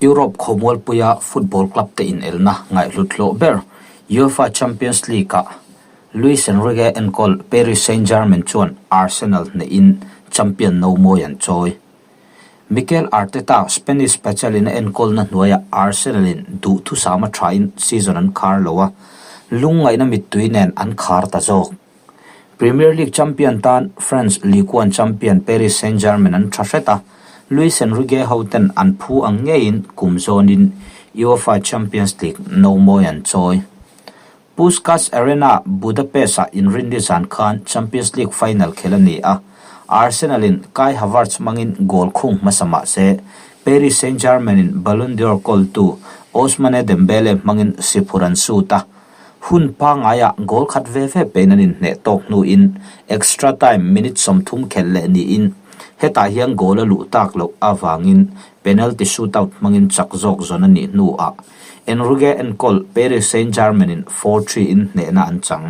Europe khawmualpuia football club te inelna ngaihhlut hlawh ber UEFA Champions League-ah Luis Enrique enkawl Paris Saint-Germain chuan Arsenal hnehin champion no mawi an chawi. Mikel Arteta Spanish pachalin a enkawlna hnuaiah Arsenal-in duhthusam a thain season an khar lo a, lungngaihna mittui nen an khar ta zawk. Premier League champion tan France Ligue 1 champion Paris Saint-Germain an tha hret a, Luis Enrique hoten an phu ang ngeiin kum zawnin UEFA Champions League no mawi an chawi. Puskas Arena, Budapest-ah inrinni zan khan Champions League final khelh a ni a, Arsenal-in Kai Havertz hmangin goal khung hmasa mah se, Paris Saint-Germain-in Ballon d'Or kawltu Ousmane Dembele hmangin siphur an sut a, Hun pangaiah goal khat ve ve pein an inhneh tawk hnuin extra time minute 30 khelh leh niin hetah hian goal a luh tak loh avangin penalty shootout hmangin chak zawk zawn a nih hnuah Enrique enkawl Paris Saint-Germain-in 4-3 in hnehna an chang.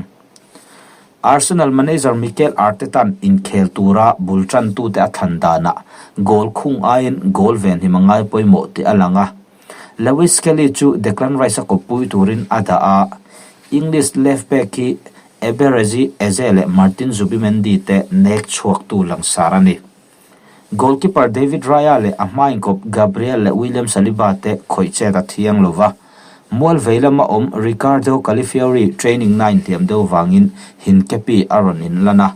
Arsenal manager Mikel Arteta'n inkhel tura bul tantute a thlan danah goal khung aiin goal venhim a ngai pawimawh tih a lang a. Lewis Skelly chu Declan Rice a kawppui turin a dah a, English left back hi Eberechi Eze leh Martin Zubimendi te nek chhuaktu langsar a ni. Goalkeeper David Raya leh a hmain kawp Gabriel leh William Saliba te khawih chet a thiang lo va, mual vei lama awm Riccardo Calafiori training nain hliam deuh vangin Hincapi a rawn inlan a.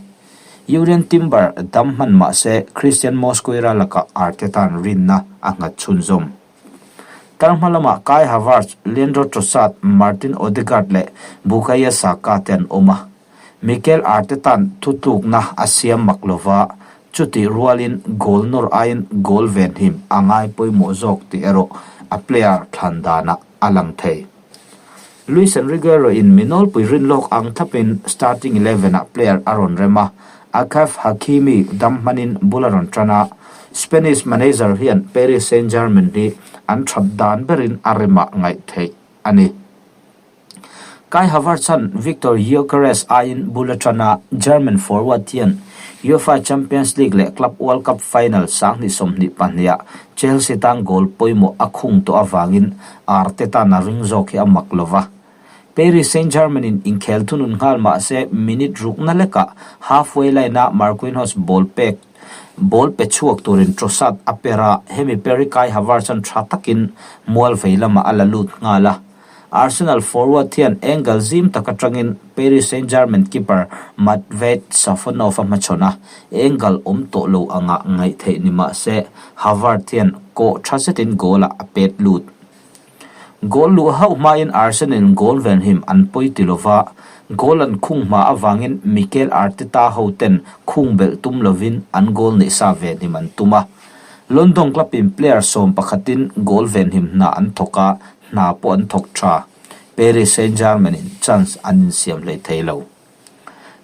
Jurrien Timber dam hman mah se Christian Mosquera lakah Arteta'n rinna a nghat chhunzawm. Tar hma lamah Kai Havertz, Leandro Trossard, Martin Odegaard leh Bukayo Saka te an awm a. Mikel Arteta'n thutlukna a siam mak lova, chutih rualin goal nawr aiin goal venhim a ngai pawimawh zawk tih erawh a player thlan danah a lang thei. Luis Enrique erawhin mi nawlpui rinlawk ang thlapin starting eleven-ah player a rawn rem a, Achraf Hakimi dam hmanin bul a rawn tan a, Spanish manager hian Paris Saint-Germain hi an that dan berin a remah ngaih theih a ni. Kai Havertz-a'n Viktor Gyokeres aiin bul a tan a, German forward hian UEFA Champions League leh Club World Cup final 2022-ah Chelsea tan goal pawimawh a khung tawh avangin Arteta-na ring zawk hi a mak lo va. Paris Saint-Germain-in inkhel thunun nghal mah se minute rukna lekah halfway line-a Marquinhos ball pek ball pe chhuak turin Trossard a per a, hemi per hi Kai Havertz-a'n tha takin mual vei lamah a la lut nghal a. Arsenal forward hian angle zim tak atangin Paris Saint-Germain keeper Matvei Safonov a hmachhawn a, angle awm tawh lo anga ngaih theih ni mah se Havertz hian kawh tha zetin goal-ah a pet lut. Goal luh hauh hmain Arsenal-in goal venhim an pawi ti lova, goal an khung hma avangin Mikel Arteta hoten khung belh tum lovin an goal neih sa venhim an tum a. London club-in player sawm pakhatin goal venhim hna an thawk a, hna pawh an thawk tha. Paris Saint-Germain-in chance an insiam hlei thei lo.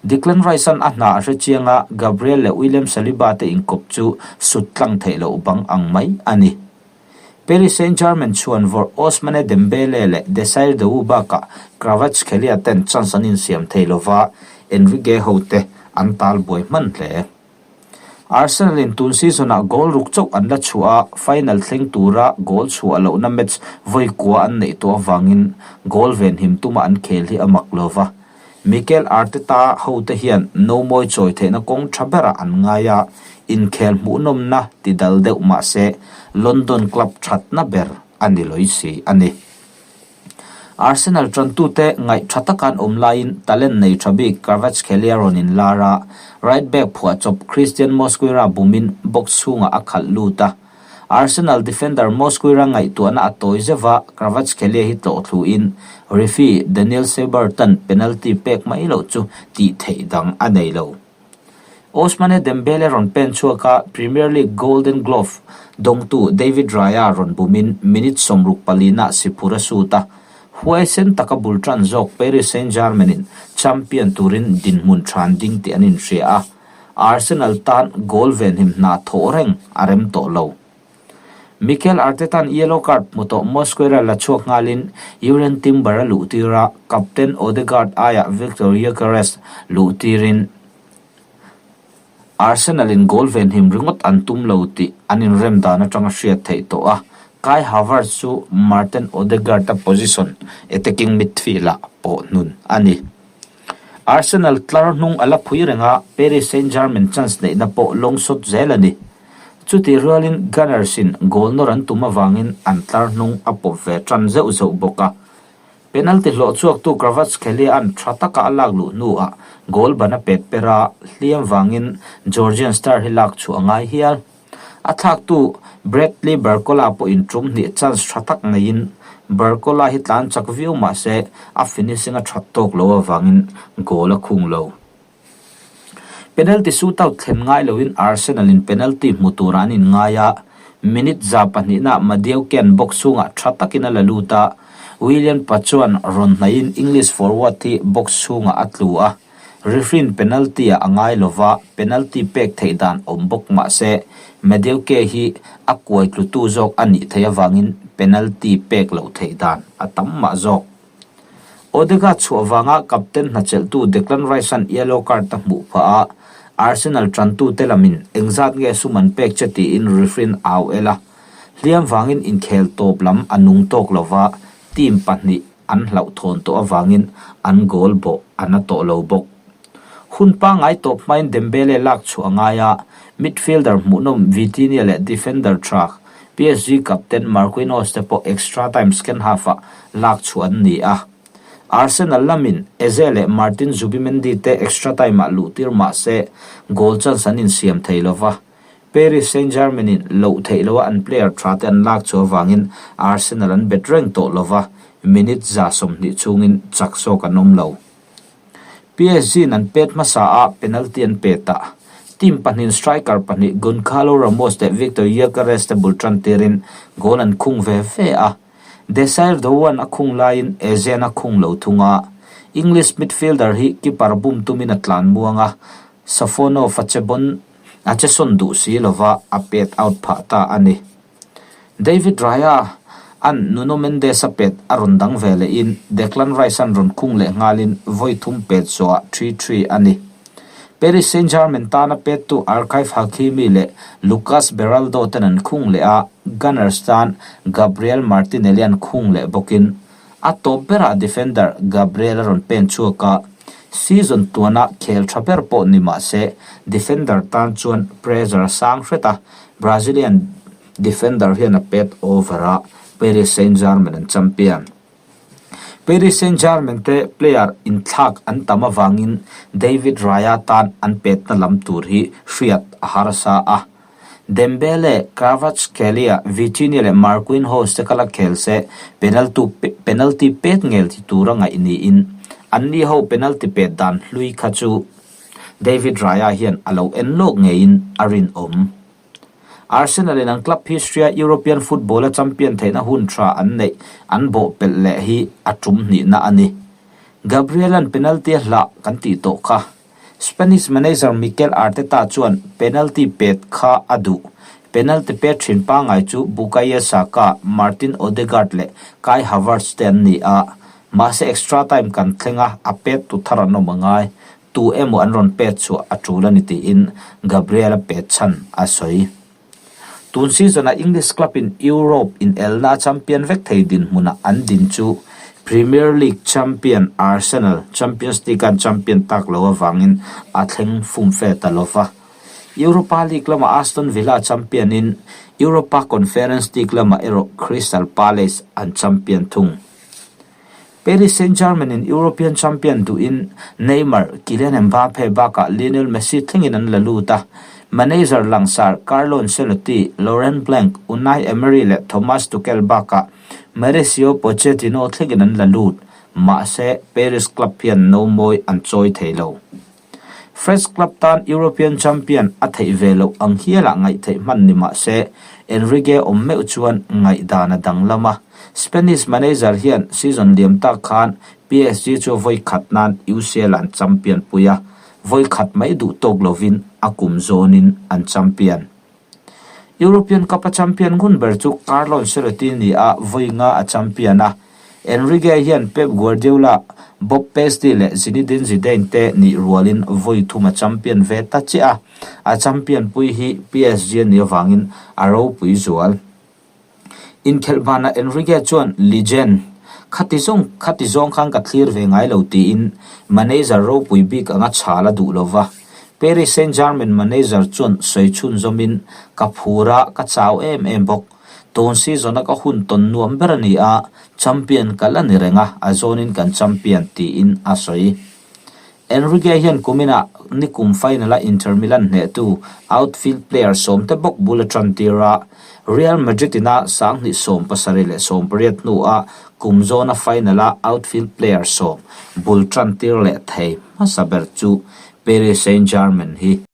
Declan Rice-a'n a hna a hre chiang a, Gabriel leh William Saliba te inkawp chu sut tlang theih loh bang ang mai a ni. Paris Saint-Germain chuan vawrh Ousmane Dembele leh Desire Doue bakah Kvaratskhelia ten chance an insiam thei lova, Enrique ho te an tal buai hman hle. Arsenal-in tun season-ah goal ruk chauh an la chhuah a, final thleng tura goal chhuah lohna match vawi kua an neih tawh avangin goal venhim tuma an khel hi a mak lo va. Mikel Arteta hote hian no mawi chawi theihna kawng tha berah an ngai a, inkhel hmuhnawmna ti dal deuh mah se London club thatna ber a ni lawih si a ni. Arsenal tantute ngaih tha taka an awm laiin talent nei tha bik Kvaratskhelia rawn inlar a, right back phuahchawp Christian Mosquera bumin box chhungah a khalh lut a. Arsenal defender Mosquera ngaihtuahna a tawi zeuh a, Kvaratskhelia hi tlawh thluin referee Daniel Seibert-a'n penalty pek mai loh chu tih theih dang a nei lo. Ousmane Dembele rawn pen chhuak a, Premier League Golden Glove dawngtu David Raya rawn bumin minute 64 nah siphur a sut a, huaisen taka bul tan zawk Paris Saint-Germain-in champion turin dinhmun than ding tih an inhria a, Arsenal tan goal venhim hna thawh reng a rem tawh lo. Mikel Arteta'n yellow card hmu tawh Mosquera la chhuak nghalin Jurrien Timber a luh tir a, captain Odegaard aiah Viktor Gyokeres luh tirin Arsenal-in goal venhim ringawt an tum lo tih an inrem dan atanga hriat theih tawh a. Kai Havertz chu Martin Odegaard-a position attacking midfield-ah pawh hnun a ni. Arsenal tlar hnung a la phui reng a, Paris Saint-Germain chance neihna pawh lawng sawt zel a ni. Chutih rualin Gunners-in goal nawr an tum avangin an tlar hnung a pawp ve tan zeuh zeuh bawk a. Penalty hlawh chhuaktu Kvaratskhelia-a'n tha taka a lak luh hnuah goal ban a pet per a, hliam vangin Georgian star hi lak chhuah a ngai hial. A thlaktu Bradley Barcola pawhin tum hnih chance tha tak neiin Barcola hi tlan chak viau mah se a finishing a that tawk lo avangin goal a khung lo. Penalty shootout thlen ngai loin Arsenal in penalty hmu turah an inngai a, minute 200 nah Madueke-a'n box chhungah tha takin a la lut a, Willian Pacho-a'n rawn hnaihin English forward hi box chhungah a tlu a, referee-in penalty-ah a ngai lova, penalty pek theih dan awm bawk mah se Madueke hi a kuai tlutu zawk a nih theih avangin penalty pek loh theih dan a tam mah zawk. Odegaard chhuah vanga captain hnachelhtu Declan Rice-a'n yellow card a hmuh phah a, Arsenal tantute lamin engzat nge sum an pek che tiin referee-in au el a. Hliam vangin inkhel tawp lam a nung tawk lova, team pahnih an hlauhthawn tawh avangin an goal bawh a na tawh lo bawk. Hun pangngai tawp hmain Dembele lak chhuah a ngai a, midfielder hmuhnawm Vitinha leh defender tha PSG captain Marquinhos te pawh extra time second half-ah lak chhuah an ni a. Arsenal lamin Eze leh Martin Zubimendi te extra time-ah luhtir mah se goal chance an insiam thei lo va, Paris Saint-Germain-in loh theih loha an player tha te an lak chhuah avangin Arsenal an bet reng tawh lo va, minute 20 chhungin chak zawk an awm lo. PSG-in an pet hmasa a, penalty an pet a. Team pahnihin striker pahnih Goncalo Ramos leh Viktor Gyökeres te bul tan tirin goal an khung ve ve a. Desire Dowan a khung laiin Ezean a khung lo thung a. English midfielder hi keeper bum tumin a tlan muang a, Safonov a che bawn a che sawn duh si lova a pet out phah ta a ni. David Raya an Nuno Mendes a pet a rawn dang ve lehin Declan Rice an rawn khung leh nghalin vawi thum pet zawhah 3-3 a ni. Paris Saint-Germain tana pettu Achraf Hakimi leh Lucas Beraldo ten an khung leh a, Gunners tan Gabriel Martinelli an khung leh bawkin a tawp berah defender Gabriel a rawn pen chhuak a, season tuana khel tha ber pawh ni mah se defender tan chuan pressure a sang hret a, Brazilian defender hian a pet over a, Paris Saint-Germain an champion. Paris Saint-Germain te player inthlak an tam avangin David Raya tan an petna lam tur hi hriat a harsa a. Dembele, Kvaratskhelia, Vitinha leh Marquinhos te kha la khel se penalty pet ngel thi tura ngaih niin anni ho penalty pet dan hlui kha chu David Raya hian a lo en lawk ngeiin a rinawm. Arsenal in an club history-a European football-a champion theihna hun tha an neih an bawhpelh leh hi a tum hnihna a ni. Gabriel-a'n penalty a hlah kan tih tawh kha. Spanish manager Mikel Arteta chuan penalty pet kha a duh. Penalty pet thin pangngai chu Bukayo Saka, Martin Odegaard leh Kai Havertz te an ni a. Mahse extra time kan thleng a, a pet tu thar an awm a ngai. Tu emaw an rawn pet chhuah a tul a ni tiin Gabriel-a pet chhan a sawi. Tun season-ah English club-in Europe inelna a champion vek thei dinhmunah an din chu Premier League champion Arsenal Champions League-a an champion tak loh avangin a thleng fumfe ta lo va. Europa League lamah Aston Villa champion-in Europa Conference League lamah erawh Crystal Palace an champion thung. Paris Saint-Germain in European champion duhin Neymar, Kylian Mbappe bakah Lionel Messi thlengin an la lut a. Manager langsar Carlo Ancelotti, Laurent Blanc, Unai Emery leh Thomas Tuchel bakah Mauricio Pochettino thlengin an la lut. Mahse, Paris club hian nomawi an chawi thei lo. French club tan European champion a theih ve loh ang hialah ngaih theih hman ni mah se, Enrique awm meuh chuan ngaihdan a danglam a. Spanish manager hian season liam tak khan PSG chu vawi khat nan UCL an champion pui a, vawi khat mai duh tawk lovin a kum zawnin an champion. European Cup a champion ngun ber chu Carlo Ancelotti ni a, vawi nga a champion a. Enrique hian Pep Guardiola, Bob Paisley leh Zinedine Zidane te nih rualin vawi thum a champion ve ta chiah a, a champion pui hi PSG a nih avangin a ropui zual. Inkhelh banah Enrique chuan Legend, khati zawng khati zawng khan ka thlir ve ngai lo tiin manager ropui bik anga chhal a duh lo va. Paris Saint-Germain manager chuan sawi chhunzawmin, Ka phur a, ka chau em em bawk. Tun season-a ka hun tawn nuam ber a ni a, champion ka la ni reng a, a zawnin kan champion, tiin a sawi. Enrique hian kuminah nikum final-a Inter Milan hnehtu outfield player sawmte bawk bul a tan tir a, Real Madrid-ina 2017 hnuah kum zawna final-a outfield player sawm bul tan tir leh thei hmasa ber chu Paris Saint-Germain hi.